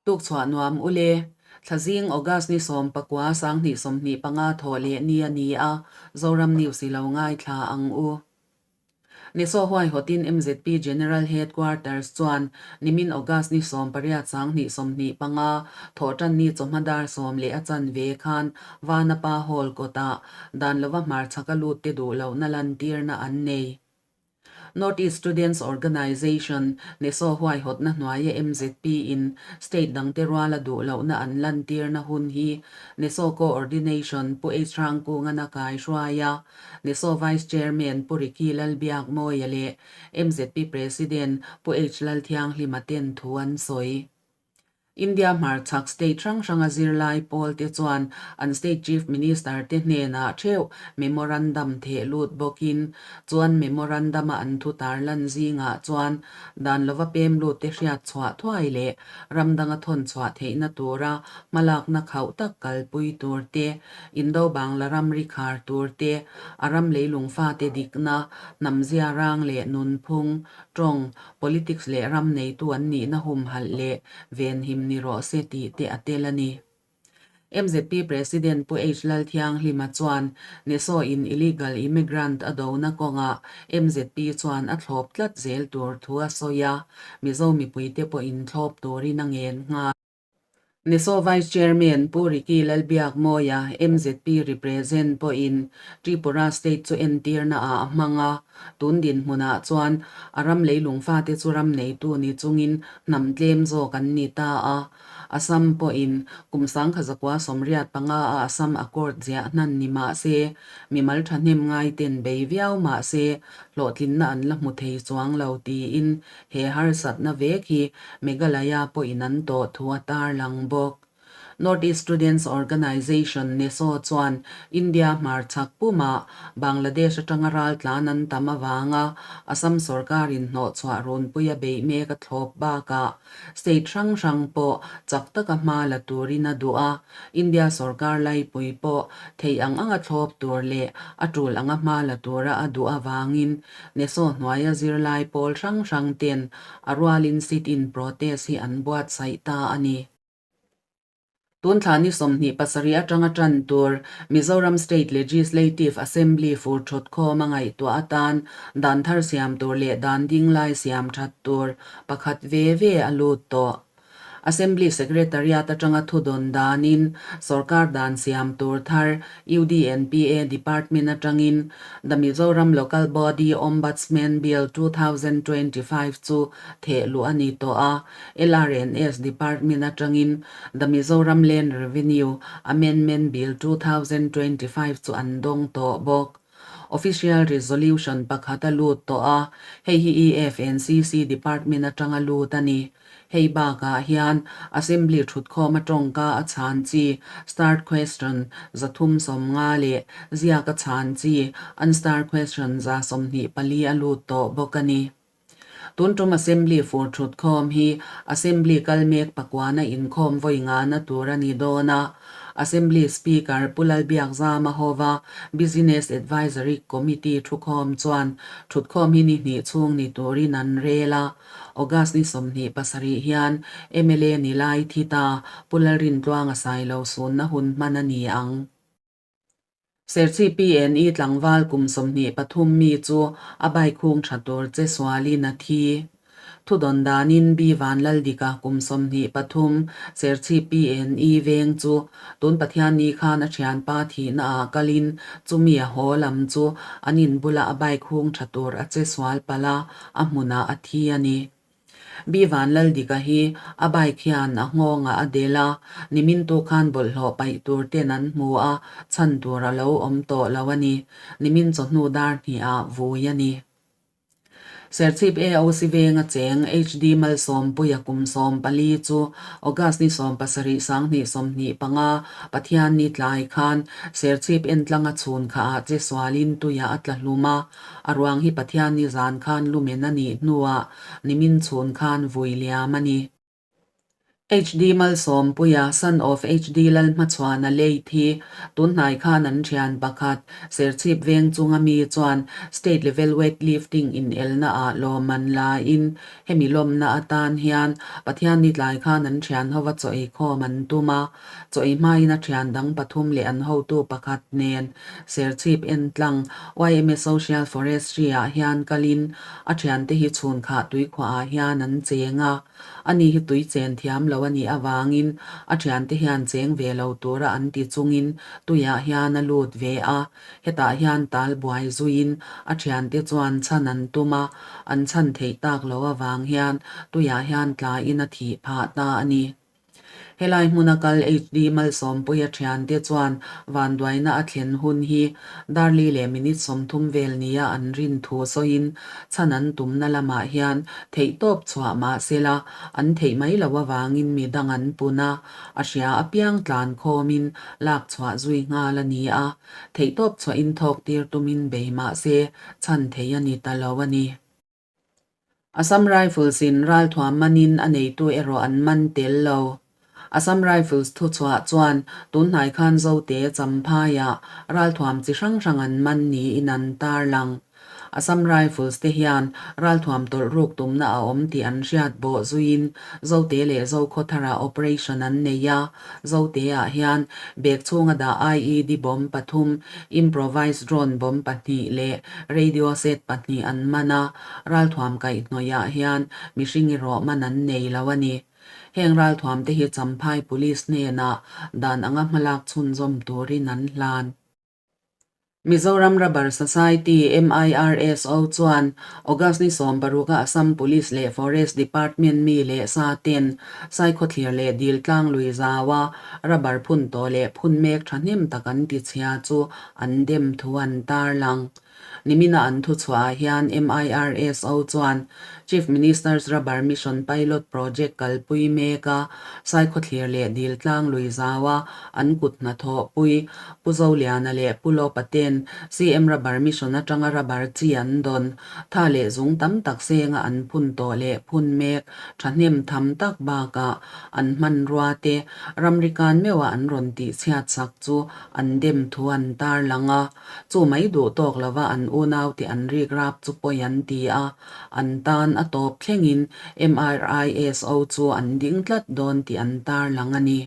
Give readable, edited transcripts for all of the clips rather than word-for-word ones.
Tukchhuah nuam ule. Thlazing August ni 19 2025 thawh leh ni a ni a, Zoram News i lo ngaithla ang u. Nisaw huaihawtin mzp General Headquarters chuan nimin August ni 18 2025 thawhtan ni chawhma dar sawm leh a chanve khan Vanapa Hall kawtah dan lova hmarchhaka lut te duh lohna lantirna an nei. North East Students Organisation, NESO huaihawtna hnuaia mzp in state dangte ruala duh lohna an lantirna hun hi NESO Co-ordination Pu H Rangkungan a kai hruai a, NESO Vice Chairman Pu Ricky Lalbiakmawia leh mzp President Pu H Lalthianghlima ten thu an sawi. India hmarchhak state hrang hranga zirlai pawl te chuan an state chief minister te hnenah theuh memorandum theh lut bawkin chuan memorandum a an thu tarlan zingah chuan dan lova pem lut te hriat chhuah thuai leh ram danga thawn chhuah theihna tura hmalakna khauh tak kalpui tur te, Indo Bangla ramri khar tur te, a ram leilung fate dikna, hnamzia rang leh nunphung, tawng, Politics leh ram neitu an nihna humhalh leh venhim ni rawh se tih te a tel a ni. Mzp President Pu H Lalthianghlima chuan NESO in illegal immigrant a dona kawngah mzp chuan a thlawp tlat zel tur thu a sawi a, Mizo mipuite pawhin thlawp turin a ngen nghal. NESO Vice Chairman Pu Ricky Lalbiakmawia, mzp represent, pawhin Tripura State chu entirna ah a hmang a, tun dinhmunah chuan a ram leilung fate chu ram neitu ni chungin hnam tlem zawk an ni ta a. Assam pawhin kum 1985 a Assam Accord ziah hnan ni mah se, mimal thahnem ngaiten bei viau mah se hlawhtlinna an la hmu thei chuang lo tiin He harsatna vek hi Meghalaya pawhin an tawh thu a tarlang bawk. North East Students Organisation, NESO, chuan India hmarchhak pumah Bangladesh atanga raltlan an tam avanga Assam sorkarin hnawhchhuah runpui a beih mek a thlawp bakah state hrang hrang pawh chak taka hma la turin a duh a, India sorkar laipui pawh theih ang anga thlawp tur leh a tul anga hma la tura a duh avangin NESO hnuaia zirlai pawl hrang hrang ten a rualin sit-in protest hi an buatsaih ta a ni. Tun thla ni 27 atanga tan tur Mizoram State Legislative Assembly fur thawt khawm a ngaihtuah atan dan thar siam tur leh dan ding lai siam that tur pakhat ve ve a lut tawh. Assembly Secretariat atanga thudawn danin sorkar dan siam tur thar UDNPA Department atangin The Mizoram Local Body Ombudsman Bill 2025 chu theh luh a ni tawh a, LRNS Department atangin The Mizoram Land Revenue Amendment Bill 2025 chu an dawng tawh bawk. Official Resolution pakhat a lut tawh a, hei hi EFNCC Department atanga lut a ni. Hei bakah hian Assembly thutkhawm a tawngka a chhan chi Starred Question 350 leh ziak a chhan chi Unstarred Question 124 a lut tawh bawk a ni. Tun tum Assembly fur thutkhawm hi Assembly kal mek pakuana inkhawm vawi ngana tur a ni dawn a, Assembly Speaker Pu Lalbiakzama hova Business Advisory Committee thukhawm chuan thutkhawm hi ni hnih chhung ni turin an rel a, August ni 27 hian mla ni lai thi ta Pu Lalrintluanga Sailo sunna hun hman a ni ang. Serchhi PNE tlangval kum 23 mi chu a bike hung tha tur che sualin a thi. Thudawn danin B Vanlaldika kum 23 Serchhi PNE veng chu tun Pathianni khan a thianpa thihna ah kalin chumi a haw lam chu an inbula a bike hung tha tur a che sual palh a, a hmunah a thi a ni. B Vanlaldika hi a bike hian a nghawngah a del a, nimin tu khan bawlhhlawh paih tur ten an hmu a, chhan tur a lo awm tawh lo a ni. Nimin chawhnu dar hnihah vui a ni. Serchhip AOC venga cheng HD Malsawmpuia kum 14 chu August ni 17 2025 Pathianni tlai khan Serchhip entlanga chhun khaah che sualin tuiah a tla hlum a, A ruang hi Pathian ni zan khan lumen a nih hnuah nimin chhun khan vui liam a ni. HD Malsawmpuia, son of HD Lalhmachhuana late hi tunhnai khan an thian pakhat Serchhip veng chunga mi chuan State Level Weight Lifting inelna ah lawm an la in hemi lawmna atan hian Pathianni tlai khan an thian hova chaw eikhawm an tum a, chaw ei hmain a thian dang pathum leh an hotu pakhat nen Serchhip entlang yma Social Forestry ah hian kalin a thiante hi chhunkhah tuikhuah ah hian an cheng a. Ani hi tui chen thiam lo a nih avangin a thiante hian cheng ve lo tura an ti chungin tuiah hian a lut ve a, hetah hian tal buai zuiin a thiante chuan chhan an tum a, an chhan theih tak lo avang hian tuiah hian tlaiin a thih phah ta a ni. Helai hmuna kal HD Malsawmpuia thiante chuan vanduaina a thlen hun hi Darli leh minute 30 vel nia an rin thu sawiin chhan an tumna lamah hian theihtawp chhuah mah sela an theih mai loh avangin mi dang an pun a, a hria apiang tlan khawmin lak chhuah zui nghal a ni a, theihtawp chhuahin thawk tir tumin bei mah se chhan thei a ni ta lo a ni. Assam Rifles in ralthuam manin a neitu erawh an man tel lo. Assam Rifles thuchhuah chuan tunhnai khan Zote Champhaiah ralthuam chi hrang hrang an man niin an tarlang. Assam Rifles te hian ralthuam tawlh ruk tumna a awm tih an hriat bawh zuiin Zote leh Zokhawtharah operation an nei a, Zote-ah hian bag chhunga dah IED bomb pathum, improvised drone bomb pahnih leh radio set pahnih an man a, ralthuam kaihhnawihah hian mihring erawh man an nei lo a ni. Heng ralthuam te hi Champhai Police hnenah dan anga hmalak chhunzawm turin an hlan. Mizoram Rubber Society, MIRSO, chuan August ni 16 a Assam Police leh Forest Department mi leh sa ten Saikhawthlir leh Diltlang lui zaua rubber phun tawh leh phun mek thahnem tak an tichhia chu an dem thu an tarlang. Nimina an thuchhuah ah hian MIRSO chuan Chief Minister's Rubber Mission Pilot Project kalpui mek a Saikhawthlir leh Diltlang lui zaua an kut hnathawhpui Pu Zoliana leh Pu Lopa ten CM Rubber Mission atanga rubber chi an dawn tha leh zung tam tak senga an phun tawh leh phun mek thahnem tham tak bakah an hmanrua te ramri kan meuha an rawn tih chhiat sak chu an dem thu an tarlang a, chu mai duh tawk lova an unaute an rik rap chu pawi an ti a, an tan a tawp thlengin MRISO chu an ding tlat dawn tih an tarlang a ni.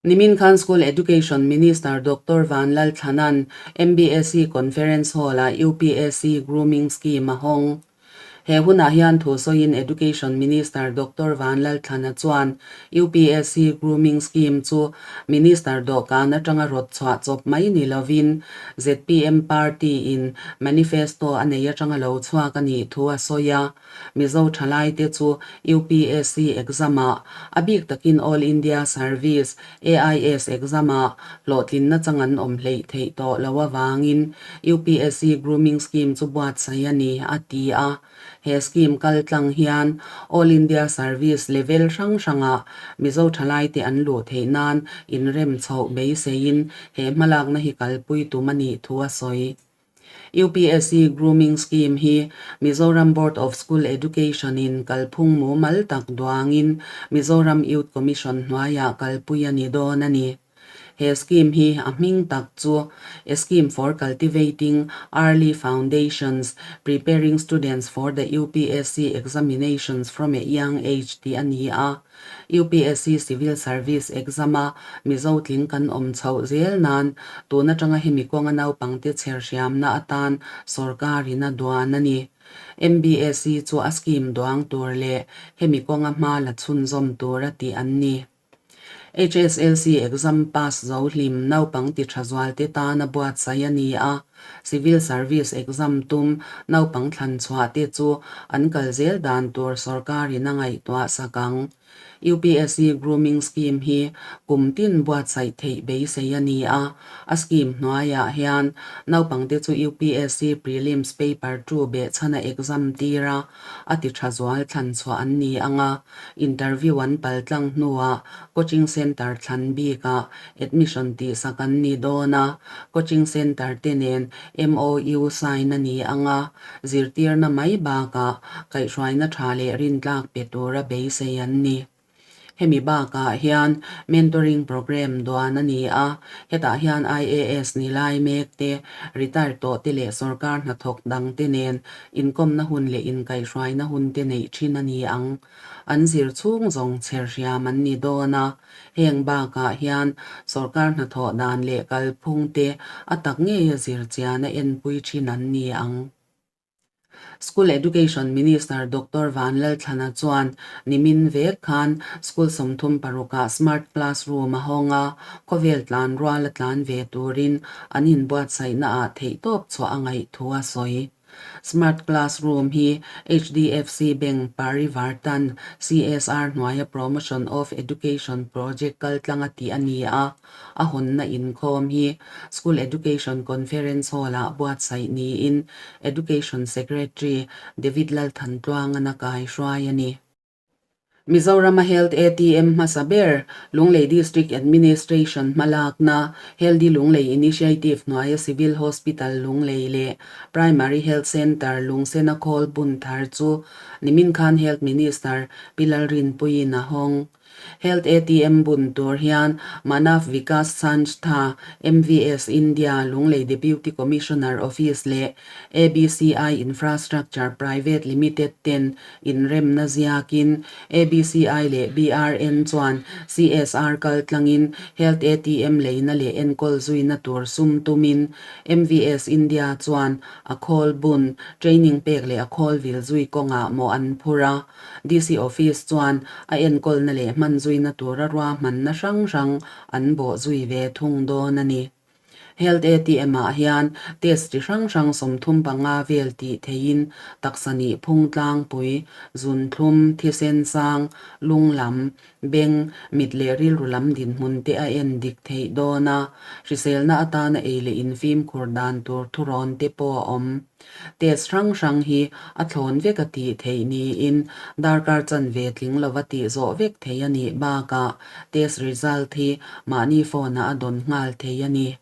Nimin khan School Education Minister Doctor Vanlalthlana'n MBSE Conference Hall-ah UPSC Grooming Scheme a hawng. He hunah hian thu sawiin Education Minister Doctor Vanlalthlana chuan UPSC Grooming Scheme chu Minister dawhkan atanga rawt chhuah chawp mai ni lovin zpm Party-in manifesto a nei atanga lo chhuak a nih thu a sawi a. Mizo thalaite chu UPSC exam-ah, a bik takin All India Service, AIS, exam-ah hlawhtlinna chang an awm hleih theih tawh lo avangin UPSC Grooming Scheme chu buatsaih a ni, a ti a. He scheme kal tlang hian All India Service level hrang hrangah Mizo thalaite an luh theih nan inrem chhoh beiseiin he hmalakna hi kalpui tum a nih thu a sawi. UPSC Grooming Scheme hi Mizoram Board of School Education in kalphung mumal tak duangin Mizoram Youth Commission hnuaiah kalpui a ni dawn a ni. He scheme hi a hming tak chu A Scheme for Cultivating Early Foundations, Preparing Students for the UPSC Examinations from a Young Age tih a ni a. UPSC Civil Service Exam-a Mizo tling kan awm chhoh zel nan tun atanga hemi kawnga naupangte chher hriamna atan sawrkarin a duan a ni. MBSC chu a scheme duang tur leh hemi kawnga hma la chhunzawm tur a tih an ni. HSLC exam pass zo hlim naupang ti tha zualte tana buatsaih a ni a, Civil Service exam tum naupang thlan chhuah te chu an kal zel dan tur sawrkarin a ngaihtuah sak ang. UPSC Grooming Scheme hi kum tin buatsaih theih beisei a ni a, a scheme hnuaiah hian naupangte chu UPSC Prelims Paper 2 behchhana exam tir a, a ti tha zual thlan chhuah an ni ang a, interview an pal tlang hnuah coaching centre thlan bikah admission tihsak an ni dawn a, coaching centre te nen MOU sign a ni ang a, zirtirna mai bakah kaihhruaina tha leh rintlak pe tura beisei an ni. Hemi bakah hian Mentoring Programme duan a ni a, hetah hian IAS ni lai mek te, retire tawh te leh sorkar hnathawk dang te nen inkawmna hun leh inkaihhruaina hun te neih thin a ni ang. An zir chhung zawng chher hriam an ni dawn a, heng bakah hian sorkar hnathawh dan leh kalphung te a tak ngeia zir chian a enpui thin an ni ang. School Education Minister Doctor Vanlalthlana chuan nimin vek khan school 36 ah Smart Classroom a hawng a, khawvel tlan rual a tlan ve turin an inbuatsaihna ah theihtawp chhuah a ngaih thu a sawi. Smart Classroom hi HDFC Bank Parivartan CSR hnuaia Promotion of Education Project kaltlanga tih a ni a. A hawnna inkhawm hi School Education Conference Hall-ah buatsaih niin Education Secretary David Lalthantluangan a kaihruai a ni. Mizorama Health ATM hmasa ber, Lunglei District Administration hmalakna, Healthy Lunglei Initiative hnuaia Civil Hospital Lunglei leh Primary Health Centre Lungsena khawl bun thar chu nimin khan Health Minister Pi Lalrinpuiin a hawng. Health ATM bun tur hian Manav Vikas Sanstha, MVS India, Lunglei Deputy Commissioner Office leh ABCI Infrastructure Private Limited ten inremna ziakin ABCI leh BRN chuan CSR kaltlangin Health ATM leina leh enkawl zuina tur sum tumin MVS India chuan a khawl bun, training pek leh a khawl vil zui kawngah mawh an phur a. DC Office chuan a enkawlna leh hman zuina tura ruahmanna hrang hrang an bawh zui ve thung dawn a ni. Health ATM ah hian test chi hrang hrang 35 vel tih theihin taksa nih phung tlangpui, zunthlum, thisen sang, lung lam, beng, mit leh rilru lam dinhmun te a en dik theih dawn a, hriselna atana ei leh infimkhur dan tur thurawn te pawh a awm. Test hrang hrang hi a thlawn vek a tih theih niin darkar chanve tling lova tih zawh vek thei a nih bakah test result hi mahni phone ah a dawn nghal thei a ni.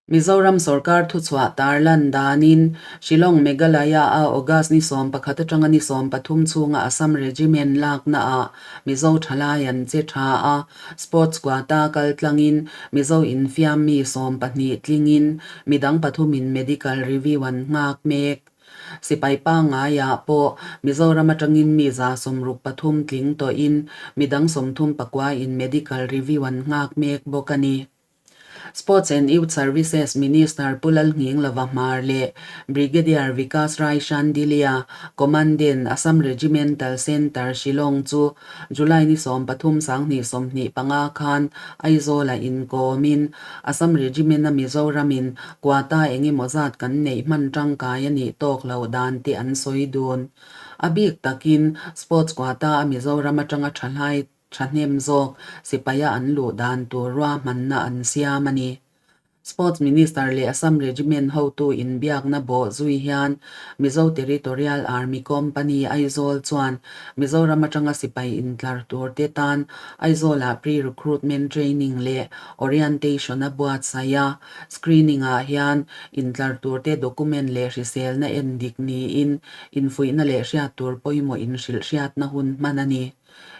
Mizoram sorkar thuchhuah tarlan danin Shillong Meghalaya a August ni 11 atanga ni 13 chhunga Assam Regiment lakna ah Mizo thalai an che tha a, Sports quota kal tlangin Mizo infiam mi 12 tlingin midang pathumin medical review an nghak mek. Sipai pangaiah pawh Mizoram atangin mi 63 tling tawhin midang 39 in medical review an nghak mek bawk a ni. Sports and Youth Services Minister Pu Lalnghinglova Hmar leh Brigadier Vikas Rai Shandilya, Commandant, Assam Regimental Centre, Shillong chu July ni 13 2025 khan Aizawlah inkawmin Assam Regiment-a Mizoramin quota eng emaw zat kan neih hman tangkai a nih tawk loh dan te an sawi dun. A bik takin Sports quota a Mizoram atanga tha hlai Thahnem zawk sipaia an luh dan tur ruahmanna an siam a ni. Sports Minister leh Assam Regiment hotu inbiakna bawh zui hian Mizo Territorial Army Company Aizawl chuan Mizoram atanga sipai intlar turte tan Aizawlah pre-recruitment training leh orientation a buatsaih a. Screening-ah hian intlar turte document leh hriselna endik niin infuihna leh hriat tur pawimawh inhrilhhriatna hun hman a ni.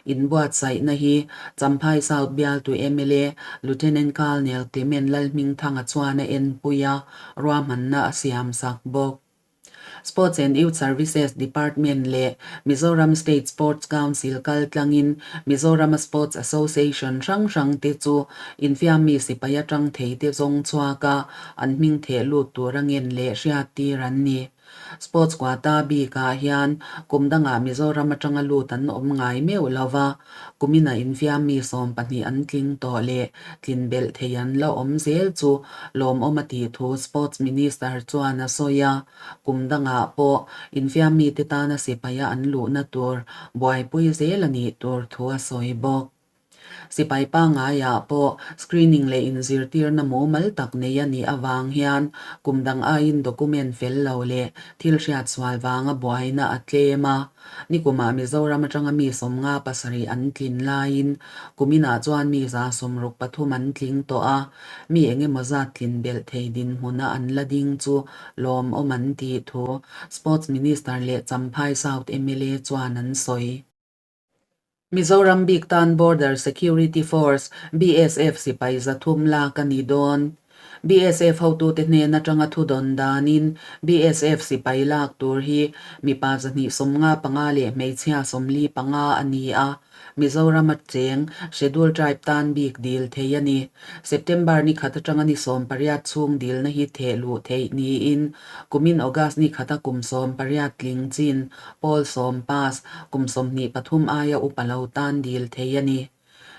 Inbuatsaihna hi Champhai South bialtu mla Lieutenant Colonel Clement Lalhmingthanga chuan a enpui a, ruahmanna a siamsak bawk. Sports and Youth Services Department leh Mizoram State Sports Council kaltlangin Mizorama Sports Association hrang hrangte chu infiammi sipai atang theite zawng chhuaka an hming theh lut tura ngen leh hriattir an ni. Sports quota bikah hian kum dangah Mizoram atanga lut an awm ngai meuh lo va, kumina infiam mi 12 an tling tawh leh tlin belh thei an la awm zel chu lawmawm a tih thu Sports Minister chuan a sawi a, kum dangah pawh infiam mite tana sipaia an luhna tur buaipui zel a nih tur thu a sawi bawk. Sipai pangaiah pawh screening leh inzirtirna mumal tak nei a nih avang hian kum dang aiin document fel lo leh thil hriat sual vanga buaina a tlem a. Nikumah Mizoram atanga mi 57 an tlin laiin kuminah chuan mi 63 an tling tawh a, mi engemaw zat tlin belh thei dinhmuna an la ding chu lawmawm an tih thu Sports Minister leh Champhai South mla chuan an sawi. Mizoram bik tan Border Security Force, BSF, sipai 300 lak a ni dawn. BSF hotute hnen atanga thu dawn danin BSF sipai lak tur hi mipa 255 leh hmeichhia 45 a ni a. Mizoram a cheng Schedule Tribe tan bik dil thei a ni. September ni khat atanga ni 18 chhung dilna hi theh luh theih niin kumin August ni khata kum 18 tling chin pawl sawm pass kum 23 aia upa lo tan dil thei a ni.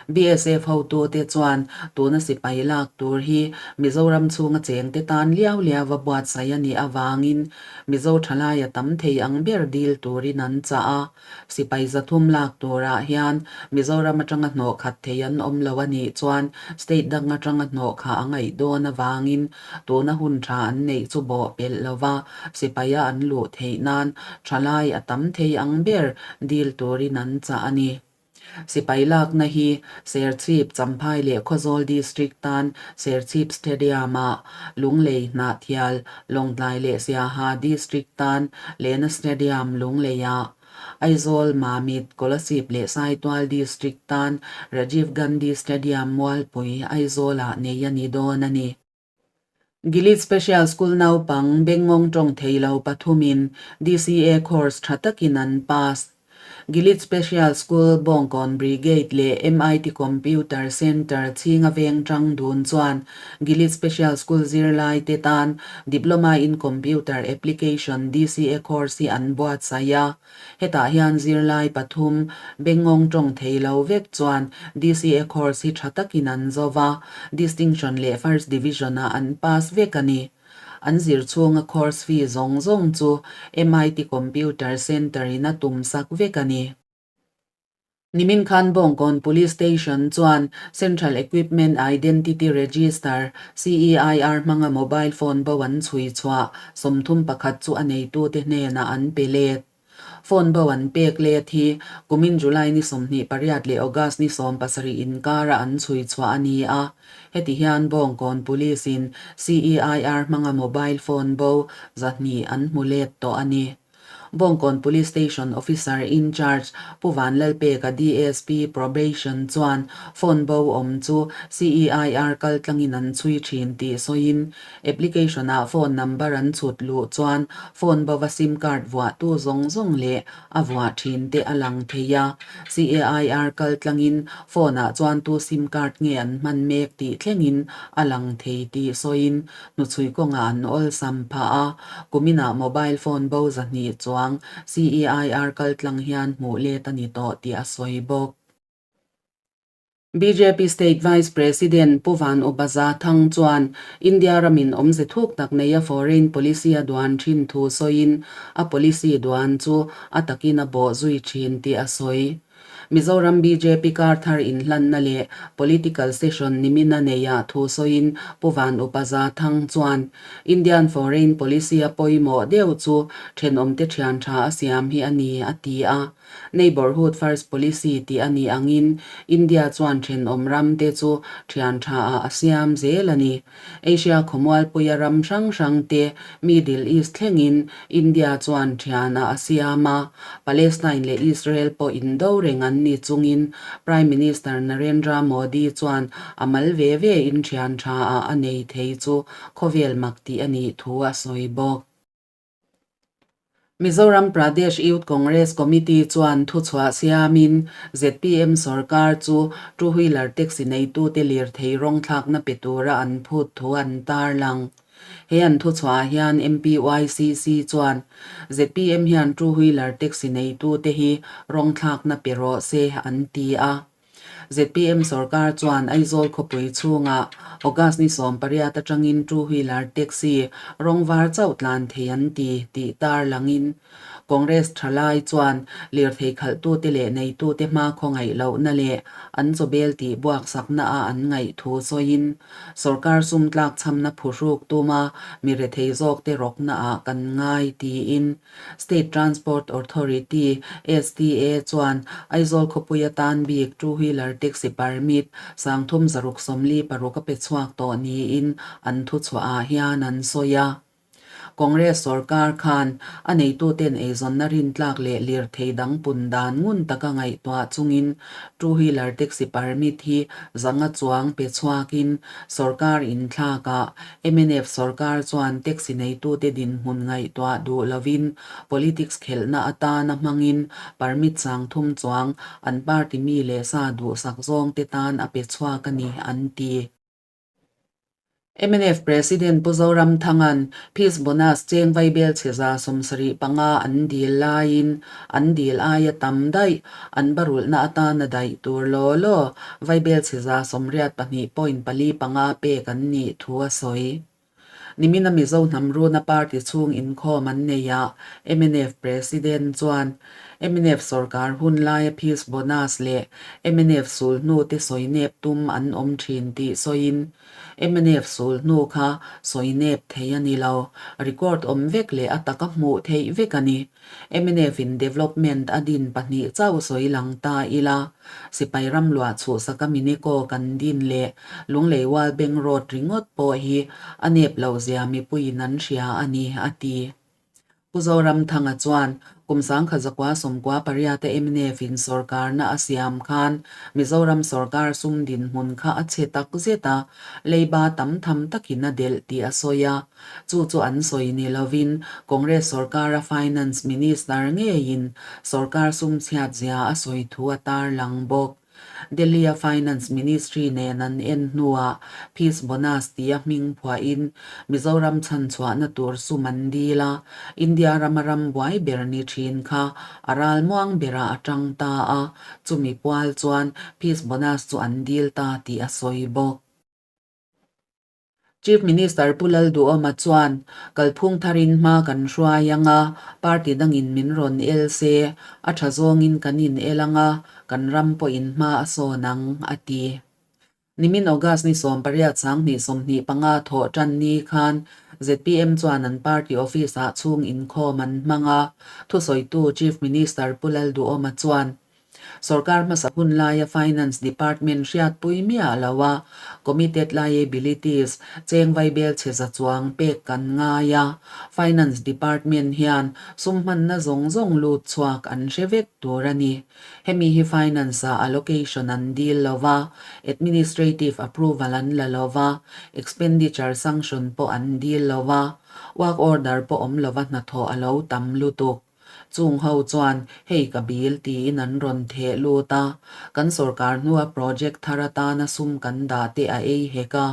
BSF hotute chuan tuna sipai lak tur hi Mizoram chhunga chengte tan liau liau a buatsaih a nih avangin Mizo thalaia tam thei ang ber dil turin an chah a. Sipai 300 lak turah hian Mizoram atanga hnawh khat thei an awm lo a nih chuan state dang atanga hnawh kha a ngaih dawn avangin tuna hun tha an neih chu bawh pelh lova sipaia an luh theih nan thalai a tam thei ang ber dil turin an chah a ni. Sipai lakna hi Serchhip, Champhai leh Khawzawl District tan Serchhip Stadium-ah, Lunglei, Hnahthial, Lawngtlai leh Siaha District tan Lena Stadium, Lungleiah, Aizawl, Mamit, Kolasib leh Saitual District tan Rajiv Gandhi Stadium, Mualpui, Aizawlah nei a ni dawn a ni. Gilead Special School naupang Bengngawng tawng thei lo pathumin DCA course tha takin an pass. Gilead Special School Bawngkawn Brigade leh MIT Computer Centre chhinga veng tang dun chuan Gilead Special School zirlaite tan Diploma in Computer Application DCA course hi an buatsaih a. Hetah hian zirlai pathum Bengngawng tawng thei lo vek chuan DCA course hi tha takin an zo va, Distinction leh First Division-ah an pass vek a ni. An zir chhunga course fee zawng zawng chu MIT Computer Centre-in a tum sak vek a ni. Nimin khan Bawngkawn Police Station chuan Central Equipment Identity Register, CEIR, hmanga mobile phone bo an chhui chhuah 31 chu a neitute hnenah an pe let. Phone bo an pek let hi kumin July ni 28 leh August ni 17 inkara an chhui chhuah a ni a. Heti hian Bawngkawn Police-in CEIR hmanga mobile phone bo 200 an hmu let tawh a ni. Bawngkawn Police Station Officer in Charge Pu Vanlalpeka DSP Probation chuan phone bo awm chu CEIR kaltlangin an chhui thin tih sawiin application-ah phone number an chhut luh chuan phone bova sim card vuahtu zawng zawng leh a vuah thin te a lang thei a. CEIR kaltlangin phone-ah chuan tu sim card nge an hman mek tih thlengin a lang thei tih sawiin Hnuchhui kawngah an awlsam phah a, kuminah mobile phone bo 200 chuang CEIR kaltlang hian hmuh let a ni tawh tih a sawi bawk. Bjp State Vice President Pu Van Ubaza Thang chuan India ramin awmze thuk tak neia foreign policy a duan thin thu sawiin a policy duan chu a takin a bawh zui thin tih a sawi. Mizoram bjp kar thar inhlanna leh political session nimina neia thu sawiin Pu Van Upa Za Thang chuan Indian foreign policy a pawimawh deuh chu thenawmte thian tha a siam hi a ni a ti a. Neighbourhood first policy tih a nih angin India chuan thenawm ramte chu thian tha ah a siam zel a ni. Asia khawmualpuia ram hrang hrang te Middle East thlengin India chuan thianah a siam a, Palestine leh Israel pawh indo reng an ni chungin Prime Minister Narendra Modi chuan a mal ve ve in thian tha ah a nei thei chu khawvel mak tih a nih thu a sawi bawk. Mizoram Pradesh Youth Congress Committee chuan thuchhuah siamin zpm sorkar chu two wheeler taxi neitute lirthei rawng thlakna pe tura an phut thu an tarlang. He an thuchhuah hian MPYCC chuan zpm hian two wheeler taxi neitute hi rawng thlakna pe rawh se an ti a. Zpm sorkar chuan Aizawl khawpui chhungah August ni 18 atangin two wheeler taxi rawng var chauh tlan thei an ti tih tarlangin Congress thalai chuan lirthei khalhtute leh neitute hma khawngaih lohna leh an chawbel tih buaksakna a an ngaih thu sawiin sorkar sum tlakchhamna phuhruk tuma mi rethei zawkte rawkna ah kan ngai tiin State Transport Authority, STA, chuan Aizawl khawpui atan bik two wheeler taxi permit 3646 a pe chhuak tawh niin an thuchhuah ah hian an sawi a. Congress sorkar khan a neituten eizawnna rintlak leh lirthei dang pun dan ngun taka ngaihtuah chungin two-wheeler taxi permit hi 500 chuang pe chhuakin sorkar inthlakah mnf sorkar chuan taxi neitute dinhmun ngaihtuah duh lovin politics khelhna atana hmangin permit 3000 chuang an party mi leh sa duhsak zawngte tan a pe chhuak a ni, an ti. Mnf President Pu Zoramthanga'n Peace Bonus cheng vaibel chhe 75 an dil laiin an dil aia tam daih an barulhna atana daih tur law law vaibel chhe 82.45 pek an nih thu a sawi. Nimina Mizo hnam runa party chhung inkhawm an neihah mnf President chuan mnf sorkar hun laia Peace Bonus leh mnf sulhnu te sawi nep tum an awm thin tih sawiin mnf sulhnu kha sawi nep thei a ni lo, record awm vek leh a taka hmuh theih vek a ni. Mnf in development a din pahnih chauh sawi lang ta ila, sipai ram luah chhuhsaka Mineko kan din leh Lunglei World Bank Road ringawt pawh hi a nep loh zia mipuiin an hria a ni, a ti. Pu Zoramthanga chuan kum 1998 a mnf in sorkarna a siam khan Mizoram sorkar sum dinhmun kha a chhe tak zet a, leiba tam tham takin a delh tih a sawi a. Chu chu an sawi ni lovin Congress sorkara Finance Minister ngeiin sorkar sum chhiat zia a sawi thu a tarlang bawk. Delhi-a Finance Ministry nen an en hnuah Peace Bonus tia hming phuahin Mizoram chhanchhuahna tur sum an dil a, India rama ram buai ber ni thin kha a ralmuang berah a tang ta a, chumi pual chuan Peace Bonus chu an dil ta tih a sawi bawk. Chief Minister Pu Lalduhawma chuan, Kalphung tharin hma kan hruai ang a, party dangin min rawn el se, a tha zawngin kan in el ang a, kan ram pawhin hma a sawn ang, a ti. Nimin August ni 18 2025 thawh tan ni khan zpm chuan an party office-ah chhung inkhawm an hmang a, thusawitu Chief Minister Pu Lalduhawma chuan, Sorkar hmasa hun laia Finance Department hriatpui miah lo a, Committed Liabilities cheng vaibel chhe za chuang pek kan ngai a, Finance Department hian sum hmanna zawng zawng lut chhuak an hre vek tur a ni. Hemi hi Finance-ah allocation an dil lo va, Administrative approval an la lo va, Expenditure sanction pawh an dil lo va, Work order pawh awm lova hnathawh a lo tam lutuk. Chung ho chuan hei ka bil tiin an rawn theh lut a, kan sorkar hnua project thar atana sum kan dah te a ei hek a,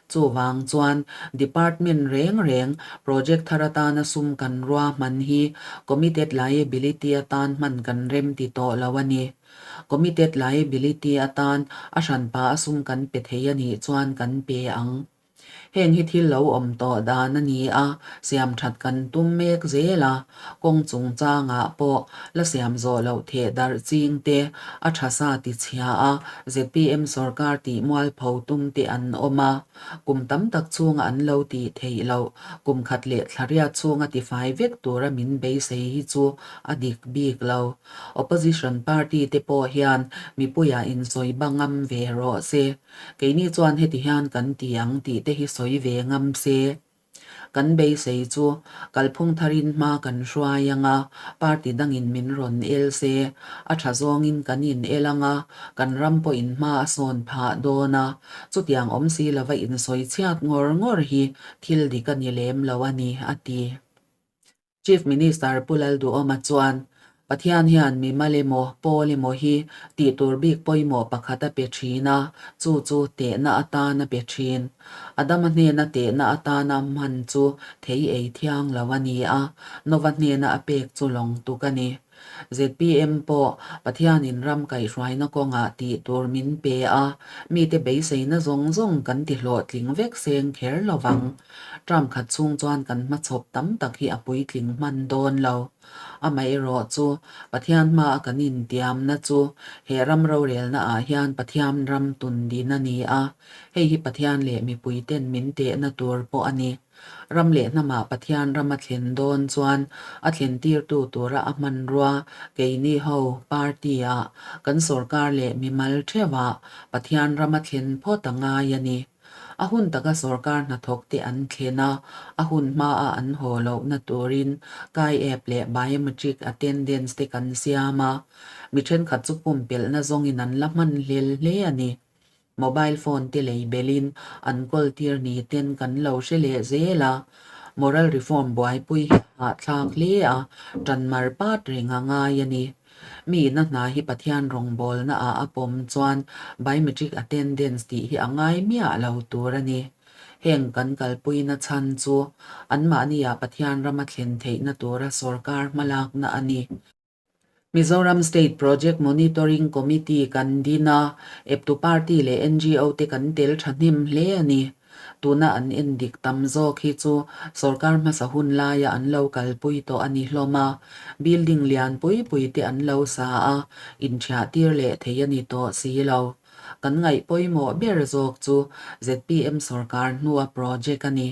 chuvang chuan department reng reng project thar atana sum kan ruahman hi committed liability atan hman kan rem ti tawh lo a ni. Committed liability atan a hranpa a sum kan pe thei a nih chuan kan pe ang. Heng hi thil lo awm tawh dan a ni a, siam that kan tum mek zel a, kawng chungchangah pawh la siam zawh loh theh darh ching te, a tha sa ti chhia a, zpm sorkar tih mualpho tum te an awm a, kum tam tak chhunga an lo tih theih loh, kum khat leh thla riat chhunga tifai vek tura min beisei hi chu a dik bik lo. Opposition party te pawh hian mipuiah insawi ba ngam ve rawh se. Keini chuan heti hian kan ti ang tih te hi sawi ve ngam se. Kan beisei chu kalphung tharin hma kan hruai ang a, party dangin min rawn el se, a tha zawngin kan in el ang a, kan ram pawhin hma a sawn phah dawn a, chutiang awm si lova insawi chhiat ngawr ngawr hi thil dik a ni lem lo a ni, a ti. Chief Minister Pu Lalduhawma chuan, Pathian hian mimal emaw, pawl emaw hi tih tur bik pawimawh pakhat a pe thin a, chu chu tehna atan a pe thin. Adama hnena tehna atana hman chu thei ei thiang lo a ni a, Nova hnena a pek chu lawng tuk a ni. Zpm pawh Pathianin ram kaihhruaina kawngah tih tur min pe a, mite beiseina zawng zawng kan ti hlawhtling vek seng kher lo vang. Term khat chhung chuan kan hmachhawp tam tak hi a puitling hman dawn lo. Amaherawh chu, Pathian hmaa kan intiamna chu he ram rorelna ah hian Pathian ram tun din a ni a, hei hi Pathian leh mipuiten min tehna tur pawh a ni. Ram leh hnamah Pathian ram a thlen dawn chuan a thlen tirtu tura a hmanrua keini ho party ah kan sorkar leh mimal theuhah Pathian ram a thlen phawt a ngai a ni. A hun taka sorkar hnathawkte an thlen a, a hun hmaa an haw lohna turin Kai app leh biometric attendance te kan siam a, mi thenkhat chu pumpelhna zawngin an la hman hlel hle a ni. Mobile phone te lei belin an kawl tir ni ten kan lo hre leh zel a, moral reform buaipui hi a hahthlak hle a, tan mar pat reng a ngai a ni. Mi ina hna hi Pathian rawngbawlna ah a pawm chuan biometric attendance tih hi a ngai miah lo tur a ni. Heng kan kalpuina chhan chu anmahni ah Pathian rama thlen theihna tura sorkar hmalakna a ni. Mizoram State Project Monitoring Committee kan din a, eptu party leh NGO te kan tel thahnem hle a ni. Tuna an endik tam zawk hi chu sorkar hmasa hun laia an lo kalpui tawh a ni hlawm a, building lian pui pui te an lo sa a, inthiah tir leh thei a ni tawh si lo. Kan ngaih pawimawh ber zawk chu zpm sorkar hnua project a ni.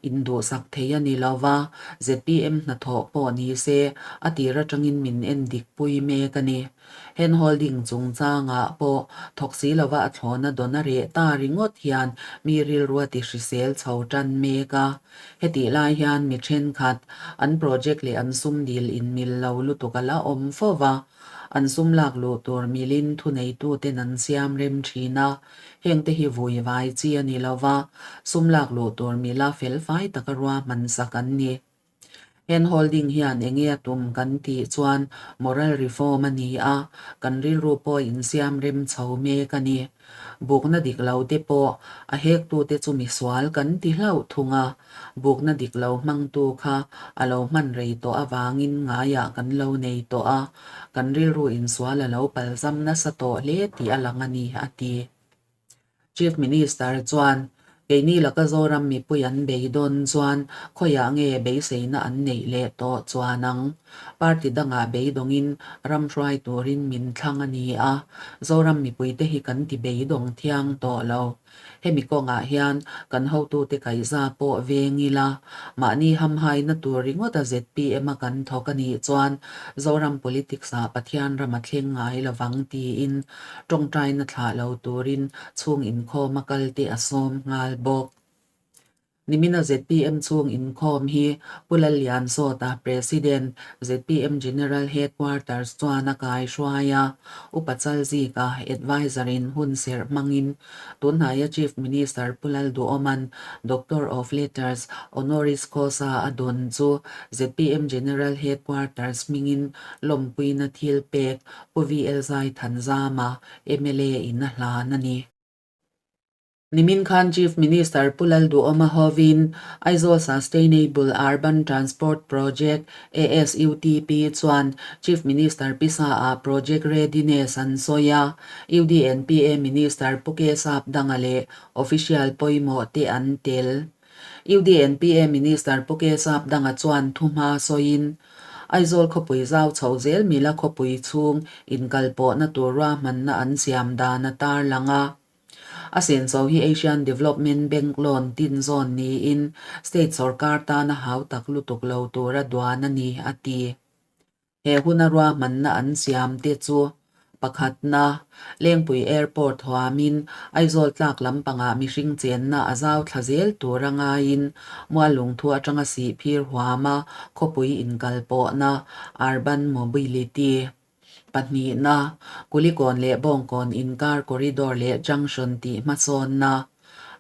Induhsak thei a ni lo va, zpm hnathawh pawh ni se a tir atangin min endik pui mek a ni. Hand holding chungchangah pawh thawk si lova a thlawna dawn a reh ta ringawt hian mi rilrua ti hrisel chho tan mek a. Hetih lai hian mi thenkhat an project leh an sum dil inmil lo lutuk a la awm fo va, an sum lak luh tur milin thuneituten an siam rem thin a. Hengte hi vui vai chi a ni lo va, sum lak luh tur mila felfai taka ruahman sak an ni. Hand holding hian enge a tum kan tih chuan moral reform a ni a, kan rilru pawh insiam rem chho mek a ni. Bukna dik lo te pawh a hektute chu misual kan ti hlauh thung a, bukna dik lo hmangtu kha a lo hman rei tawh avangin ngaiah kan lo nei tawh a, kan rilru insual a lo palzam nasa tawh hle tih a lang a ni, a ti. Chief Minister chuan, Keini laka Zoram mipui an beidawn chuan khawiah nge beiseina an neih leh tawh chuan ang? Party dangah beidawngin ram hruai turin min thlang a ni a, Zoram mipuite hi kan ti beidawng thiang tawh lo. Hemi kawngah hian kan hotute kaihza pawh veng ila, mahni hamhaina tur ringawta zpm a kan thawk a nih chuan Zoram politics ah Pathian ram a thleng ngai lovang tiin Tawngtaina thlah lo turin chhung inkhawm a kal te a sawm nghal bawk. Nimina zpm chhung inkhawm hi Pu Lalliansawta, President, zpm General Headquarters chuan a kaihruai a, Upa Chalzika, Adviser in hun serh hmangin tunhnaia Chief Minister Pu Lalduhawman Doctor of Letters Honoris Causa a dawn chu zpm General Headquarters hmingin lawmpuina thil pek Pu VL Zaithanzama, mla in a hlan a ni. Nimin khan Chief Minister Pu Lalduhawma hovin Aizawl Sustainable Urban Transport Project, ASUTP, chuan Chief Minister Pisa-ah project readiness an sawi a, UDNPA Minister Pu K Sapdanga leh official pawimawh te an tel. UDNPA Minister Pu K Sapdanga chuan thuhma sawiin, Aizawl khawpui zau chho zel mila khawpui chhung inkalpawhna tur ruahmanna an siam dan a tarlang a. A senso hi Asian Development Bank loan tin zawn niin state sorkar tana hautak lutuk lo tura duan a ni, a ti. He huna ruahmanna an siam te chu Pakhatna, Lengpui Airport huamin Aizawl tlak lampangah mihring chenna a zau thla zel tur a ngaiin Muallungthu atanga sihphir huama khawpui inkalpawhna, urban mobility. Pahnihna, Kulikawn leh Bawngkawn inkar corridor leh junction tih hmasawnna.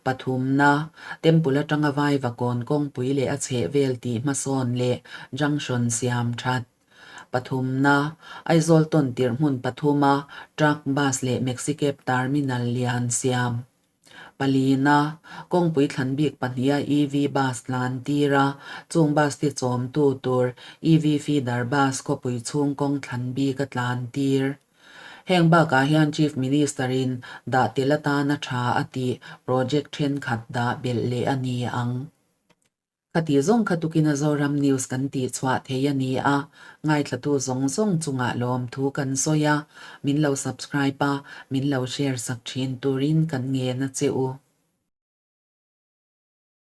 Pathumna, Temple atanga Vaivakawn kawngpui leh a chhehvel tih hmasawn leh junction siam that. Pathumna, Aizawl tawn tirh hmun pathuma truck, bus leh maxi-cab terminal lian siam. Palina, kawngpui thlan bik pahniha EV bus tlan tir a, chung bus te chawmtu tur EV feeder bus khawpui chhung kawng thlan bik a tlan tir. Heng bakah hian Chief Minister-in dah tel atana tha a tih project thenkhat dah belh leh a ni ang. Khati zawng kha tukina Zoram News kan tih chhuah thei a ni a, ngaithlatu zawng zawng chungah lawmthu kan sawi a, min lo subscribe a, min lo share sak thin turin kan ngen a che u.